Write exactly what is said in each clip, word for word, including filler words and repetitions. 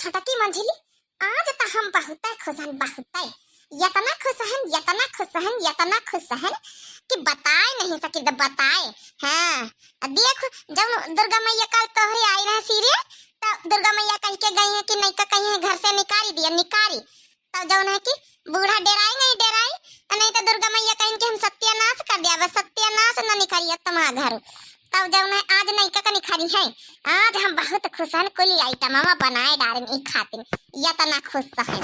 छोटकी मंझली, आज त हम बहुतै खुश हन, बहुतै। यतना खुश हन, यतना खुश हन, यतना खुश हन कि बताए नहीं सकित, बताए। हाँ, देख, जब दुर्गा मैया काल तोहरे आई रहे सिरे, त दुर्गा मैया कहि के गई है कि नैका कहिहैं घर से निकारी दिया, निकारी। तब जौन है कि बूढ़ा डेराई नहीं डेराई, नहीं तो दुर्गा मैया कहिन कि हम सत्यानाश कर दिया, बस सत्यानाश न निखरिया तुम्हारा घर। तब जौन है आज नैका का निखरी है, आज हम बहुत खुश हन, कुल आइटमवा बनाए डारेन ई खातिर, यतना खुश हन।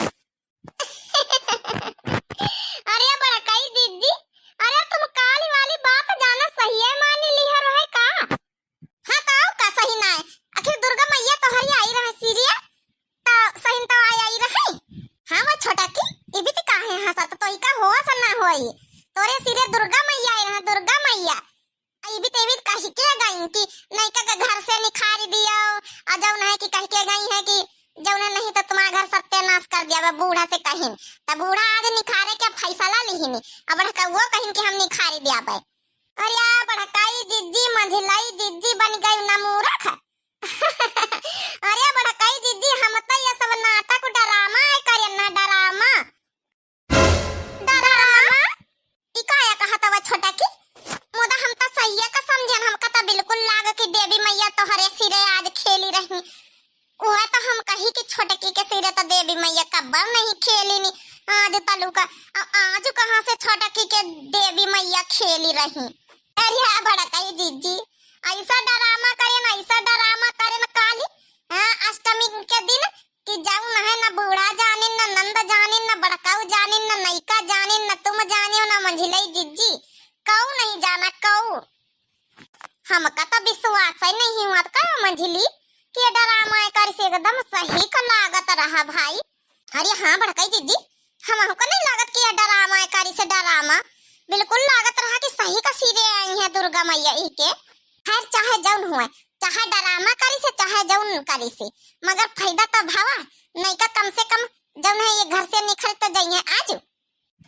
अरे बड़कई जिज्जी, अरे तुम काली वाली बात जाना सही है मान लिहर है का? हाँ, तो का सही ना है? आखिर दुर्गा मैया तोहरी आई रहे सिरिया, तो सही तो आई, आई रहे। हाँ, वो छोटकी, ई भी तो काहे हंसत, तो ई का होस ना होई? तोरे सिरे दुर्गा मैया आई रहे, दुर्गा मैया। आ ई भी तेवी कह के गई कि नैका के घर से निखारी दियो, आ जौन है कि कह के गई है कि जौन है नहीं तो तुम्हारा घर सत्यानाश कर दिया बा, बूढ़ा से कहिन। त बूढ़ा आज निखारे के फैसला लिहिन, आ बड़कउओ कहिन कि हम निखारी दिया बे। अरे आ बड़कई जिज्जी, मंझिलई जिज्जी बन गई ना मूरख। अरे बड़कई जिज्जी, हम तो ये सब नाटक डरामा है करे ना, डरामा। डरामा? ई काया कहत हवा छोटकी? मुदा हम तो सहिए का समझेन, हमका तो बिल्कुल लाग कि देवी मैया तोहरे सिरे आज खेली रही। उहे तो हम कही कि छोटकी के सिरे तो देवी मैया कब्बो नहीं खेली नी। आज तलुका, आ-, आज कहाँ से छोटकी के देवी मैया खेली रही? अरे आ बड़कई जिज्जी, ऐसा डरामा करेन, ऐसा डरामा करेन काली, हाँ, अष्टमी के दिन कि जौन है न बूढ़ा जानिन, न नंद जानिन, न बड़कऊ जानिन, न नैका जानिन, न तुम जानियो, न मंझिलई जिज्जी, कऊ नहीं जाना, कऊ। हमका तो विश्वास ही नहीं हुआ का मंझिली कि ये डरामा एकर से एकदम सही का लागत रहा भाई। अरे हाँ बड़कई जिज्जी, हमहू का नहीं लागत कि ये डरामा एकर से डरामा, बिल्कुल लागत रहा कि सही का सिरे आई है दुर्गा मैया ई के। खैर चाहे जौन हुए, चाहे डरामा करी से चाहे जौन करी से, मगर फायदा तो भवा, नैका कम से कम जौन है ये घर से निखर तो जइहे आज।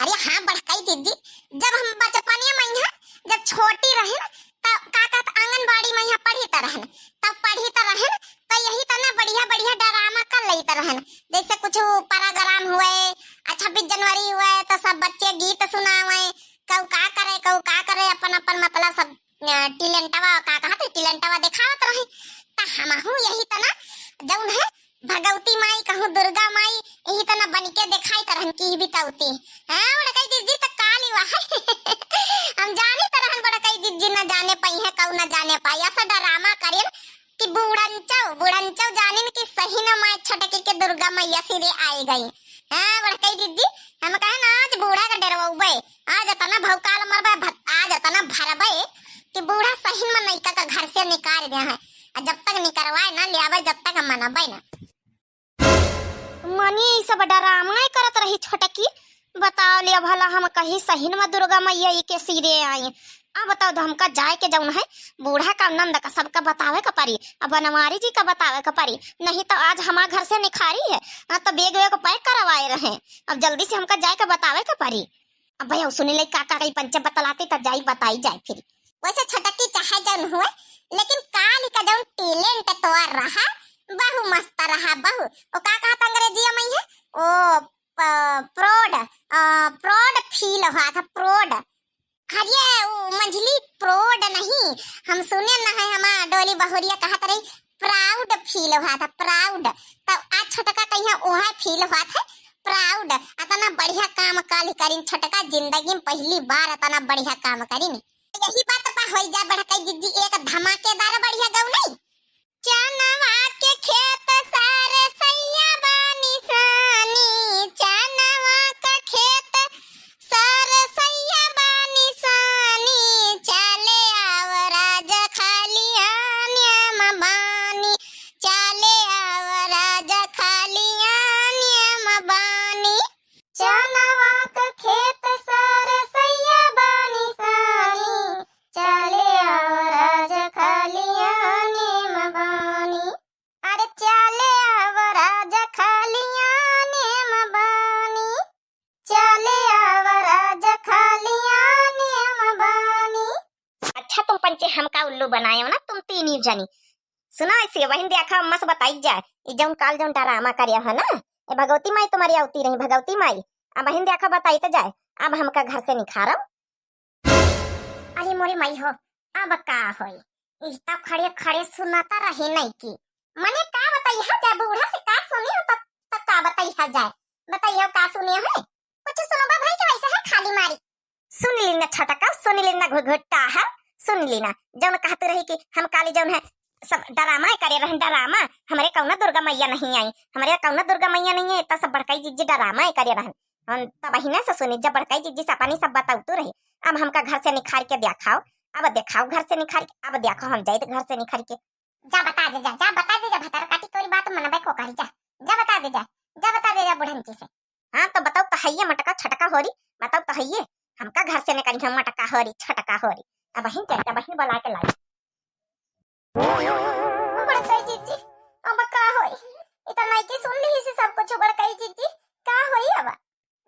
अरे हाँ बड़कई जिज्जी, जब हम बचपनिया में यहाँ जब छोटी रहन, तब का कहत आंगनबाड़ी में यहाँ पढ़ी त रहन, तब पढ़ी त रहन, त यही तना बढ़िया बढ़िया डरामा कर लेत रहन, जैसे कुछ प्रोग्राम हुए, छब्बीस जनवरी हुए तो सब बच्चे गीत सुनावे, कऊ का करे, कऊ का करे, अपन अपन मतलब सब अ, टिलेंटवा, का कहत है, टिलेंटवा देखावत रही। त हमहू यही तना, जौन है, भगवती माई कहूँ, दुर्गा माई, यही तना बन के देखाई तरहन की बितौती। हाँ, बड़कई जिज्जी त काली वह। हम जानी तरहन बड़कई जिज्जी न जाने पाई है, कऊ न जाने पाई। ऐसा डरामा करेन कि बूढ़ंचौ, बूढ़ंचौ जानिन कि सही न माय छोटकी के दुर्गा मैया सिरे आए गई। हाँ, बड़कई जिज्जी, हम कहे ना आज बूढ़ा के डरवउबे, आज एतना भौकाल मरबे, भ-, आज एतना भरबे कि बूढ़ा सही में नैका का घर से निकाल दे है। आ जब तक निकरवाए ना ले आवे, जब तक मनबे ना। मनी ई सब डरामा करत रही छोटकी, बताओ ले भला हम कही सही में दुर्गा मैया ई के सिरे आई। अब बताओ तो हमका जाए के जौन है, बूढ़ा का नंद का सबका बतावे का परी, अब बनवारी जी का बतावे का परी, नहीं तो आज हमार घर से निखारी है, ना तो बैग वैग पैक करवाए रहे। अब जल्दी से हमका जाए के बतावे के परी। अब भैया सुने ले का का कई पंचे बतलाते तब जाई बताई जाए फिर। वैसे छोटकी चाहे जौन हुए, लेकिन काल का जौन टैलेंट तोर रहा, बहु मस्त रहा, बहु। ओ का कहत अंग्रेजिया में है? ओ प-, proud, अ, proud feel हुआ था, proud। अरे, उ मंझली proud नहीं, हम सुने न है, हमार डोली बहुरिया कहत रही, proud feel हुआ था, proud। तब आज छोटका कहिया ओहे feel हुआ था, proud। अतना बढ़िया काम काल करिन छोटका, जिंदगी में पहली बार अतना बढ़िया काम करिन। यही बात पा होई जा बड़कई जिज्जी एक धमाकेदार बढ़िया गौ नहीं। चनवा के खेत सरसैया बानी सानी, चनवा के खेत सरसैया बानी सानी, चले आव राजा खाली आने म बानी, चले आव राजा खाली आने म बानी। चनवा के खेत सरसैया बानी सानी, चले आव राजा खाली आने म बानी। अरे चले आव राजा खाली आने म बानी, चले आव राजा खाली आने म बानी। अच्छा तुम पंचे हमका उल्लू बनाए हो ना तुम तीन ही जनी। सुना ऐसे वहीं देखा मस बताई जाए, ई जौन काल जौन डरामा करे है ना, ए भगवती माई तुम्हारी अवती रही, भगवती माई। अबहिन देखा बताई त जाए, अब हमका घर से निखारब। अरे मोरे माई हो, अब का होई? ई तब खड़े खड़े सुनता रही नहीं की। मने का बताई है जाए, बूढ़ा से का सुनी हो तब, तब का बताई है जाए? बताई हो का सुनी है? कुछ सुनबा भाई के वैसे है खाली मारी। सुन ली ना छटका, सुन ली ना घुघुट्टा है, सुन ली ना। जौन कहत रही कि हम काली जौन है सब डरामा करे रहन, डरामा। हमरे कौनो दुर्गा मैया नहीं आई, हमरे कौनो दुर्गा मैया नहीं आई, तब सब बड़काई जिज्जी डरामा करे रहन। हम तब बहिने से सुनी, जब बड़काई जिज्जी से अपनी सब बताऊ तू रही। अब हमका घर से निखार के देखाओ, अब देखाओ घर से निखार के, अब देखो हम जाइत घर से निखार के। जा बता दे जा, जा बता दे जा, भतार काटी तोरी बात मनबे को करी जा, जा बता दे जा, जा बता दे जा बुढ़न की से। हाँ तो बताओ तो हइये मटका छटका होरी, बताओ तो हइये, हमका घर से निकली हम मटका होरी छटका होरी। अबहिन जाई, अबहिन बुला के लाई। बड़काई जिज्जी, अब का होई? ई त नइकी सुन ली से सब कुछ बड़काई जिज्जी, का होई अब?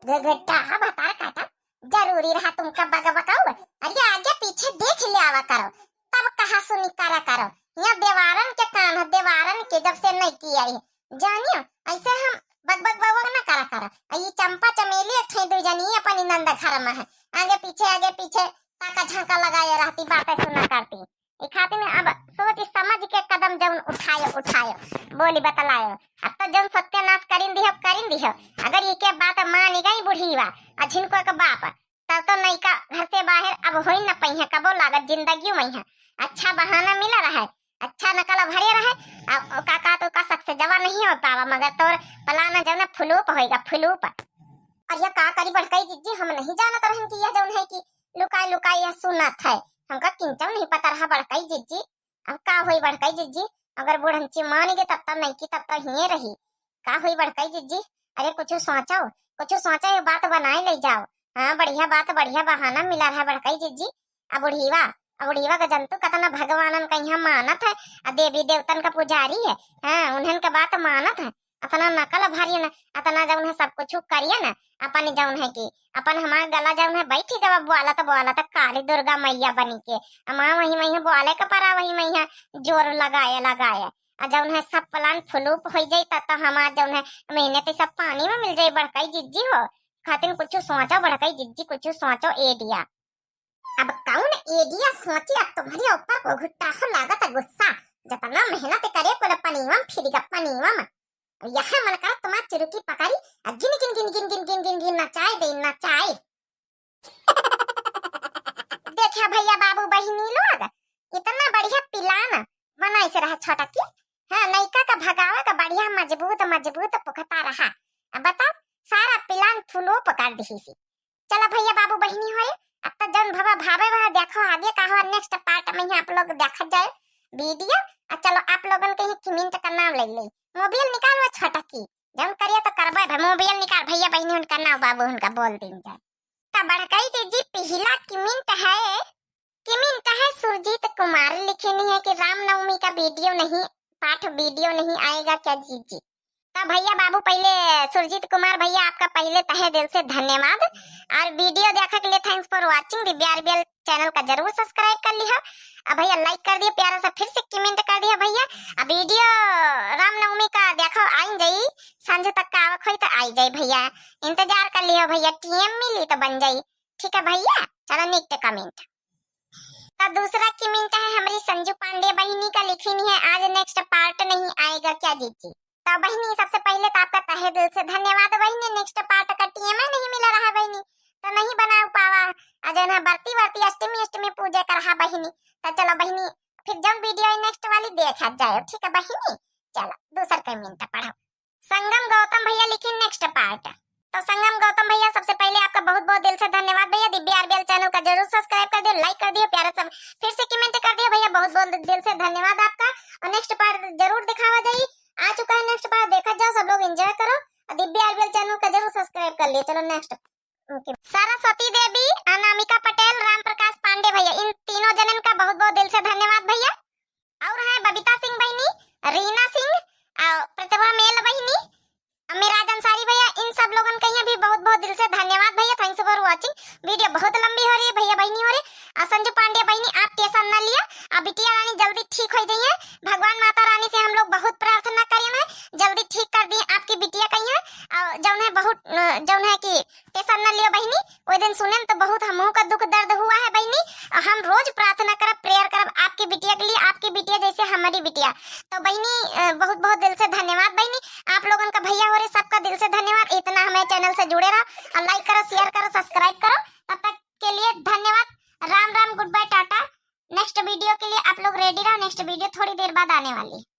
घुघुट्टा भतार काटा, जरूरी रहा तुमका बग बकाऊ? अरे आगे पीछे देख ले आवा करो, तब कहा सुनी करा करो। यहाँ देवारन के काम है, देवारन के जब से नइकी आई है। जानियो, ऐसे हम बग बग बग बग ना करा करो। आ ई चंपा चमेली एक ठे दुई जनी अपन नंद घर में है, आगे पीछे आगे पीछे ताका झांका लगाए रहती, बातें सुना करती। ई खातिर में अब सोच समझ के कदम जौन उठायो, उठायो, बोली बतलायो। अब तो जौन सत्यानाश करिन दिहो, करिन दिहो। अगर ई के बात मानी गई बुढ़ीवा, आ झिनको के बाप, तब तो नइका घर से बाहर अब होई न पइहे, कबो लागत जिंदगी में है। अच्छा बहाना मिला रहे, अच्छा नकल भरे रहे, आ का, का तो का शक से जवा नहीं हो पावा, मगर तोर plan जौन है flop होइगा, flop। अरे का करी बड़काई जिज्जी, हम नहीं जानत रहन कि यह जौन है कि लुकाई लुकाई यह सुनत है, हमका किंचौ नहीं पता रहा बड़काई जिज्जी। अब का होई बड़काई जिज्जी, अगर बुढ़ंची मान गए तब तो नइकी तब तो हिये रही। का होई बड़काई जिज्जी? अरे कुछ सोचो, कुछ सोचो, ये बात बनाए ले जाओ। हाँ बढ़िया बात, बढ़िया बहाना मिला रहा बड़काई जिज्जी। अब बुढ़ीवा, अब बुढ़ीवा का जंतु कतना भगवानन का यहाँ मानत है, आ देवी देवतन का पुजारी है। हाँ उन्हन का बात मानत है। अतना नकल भरियन, अतना जौन है सब कुछ करियन, अपन जौन है कि अपन हमार गला जौन है बैठी गवा बोलत बोलत काली दुर्गा मैया बनी के। अमा वही मैया बोले के परा, वही मैया जोर लगाए लगाए। आ जौन है सब plan flop होई जाई, त, त हमार जौन है मेहनत सब पानी में मिल जाई बड़काई जिज्जी हो। खातिन कुछ सोचो बड़काई जिज्जी, कुछ सोचो idea। अब कौन idea सोची, अब तुम्हरे ऊपर को घुट्टा हो लागत है गुस्सा। जतना मेहनत करे कुल पनीवम फिर गा पनीवम। अब यह मन कर तुम्हार चुरुकी पकड़ी, आ गिन गिन गिन गिन गिन गिन गिन गिन नचाए दे, नचाए। देखा भैया बाबू बहिनी लोग, इतना बढ़िया plan बनाए से रहा छोटकी। हाँ नइका का भगावे का बढ़िया मजबूत मजबूत पुख्ता रहा। अब बताओ सारा plan flop कर दिहिसी। चला भैया बाबू बहिनी होए, अब तो जौन भवा भावे वह देखो आगे का हो next part में ही आप लोग देखा जाए video। आ चलो आप लोगन के ही comment का नाम ले ले, mobile निकाल वो छोटकी, जौन करिया तो करबे भाई, mobile निकाल भैया बहिनी उनका नाम बाबू उनका बोल दिन जाए। तो बड़काई जिज्जी पहला comment है, comment है सुरजीत कुमार लिखिन है कि रामनवमी का video नहीं, पाठ video नहीं आएगा क्या जिज्जी? तो भैया बाबू पहले सुरजीत कुमार भैया आपका पहले तहे दिल से धन्यवाद और video देखा के लिए thanks for watching। दिव्या आरबीएल channel का जरूर subscribe कर लिहो। अब भैया like कर दियो, प्यारा सा फिर से comment कर दियो भैया। अब video रामनवमी का देखो आई जाई, सांझ तक का आवक होई तो आई जाई भैया, इंतजार कर लिहो भैया, time मिली तो बन जाई। ठीक है भैया, चलो next comment। तो दूसरा comment है हमरी संजू पांडे बहिनी का लिखिन है, आज next part नहीं आएगा क्या जिज्जी? तो बहिनी सबसे पहले तो आपका तहे दिल से धन्यवाद बहिनी, next part का time नहीं मिला रहा बहिनी, तो नहीं बना पावा। आ जौन है बरती बरती अष्टमी अष्टमी पूजे कर रहा बहिनी, तो चलो बहिनी फिर जौन video है next वाली देखा जाए, ठीक है बहिनी। चलो दूसर comment पढ़ो। संगम गौतम भैया लिखिन next part। तो संगम गौतम भैया सबसे पहले आपका बहुत बहुत दिल से धन्यवाद भैया। दिव्या आरबीएल channel का जरूर subscribe कर दियो, like कर दियो, प्यारा सब फिर से comment कर दियो भैया, बहुत बहुत दिल से धन्यवाद आपका। और next part जरूर दिखावा जाई, आ चुका है next part, देखा जाओ सब लोग enjoy करो। और दिव्या आरबीएल channel का जरूर subscribe कर लियो। चलो next। Okay। सरस्वती देवी, अनामिका पटेल, राम प्रकाश पांडे भैया, इन तीनों जनन का बहुत बहुत दिल से धन्यवाद भैया। और है बबीता सिंह बहिनी, रीना सिंह, आ, प्रतिभा मेल बहिनी, मिराज अंसारी भैया, इन सब लोगन के यहाँ भी बहुत बहुत दिल से धन्यवाद भैया। Thanks for watching। Video बहुत लंबी हो रही है भैया बहिनी हो रही। आ संजू पांडे बहिनी आप tension न लिया, आ बिटिया रानी जल्दी ठीक हो जाइए। भगवान माता रानी से हम लोग बहुत प्रार्थना करें हैं जल्दी ठीक कर दी आपकी बिटिया कहिया। और जौन है बहुत, अ, जौन है कि tension न लियो बहिनी, वो दिन सुने में तो बहुत हमहू का दुख दर्द हुआ है बहिनी। और हम रोज प्रार्थना करब, prayer करब आपकी बिटिया के लिए, आपकी बिटिया जैसे हमारी बिटिया। तो बहिनी, अ, बहुत बहुत दिल से धन्यवाद बहिनी, आप लोगन का भैया हो रे, सबका दिल से धन्यवाद। इतना हमारे channel से जुड़े रहो और like करो, share करो, subscribe करो। तब तक के लिए धन्यवाद, राम राम, good bye, टाटा। Next video के लिए आप लोग ready रहो, next video थोड़ी देर बाद आने वाली।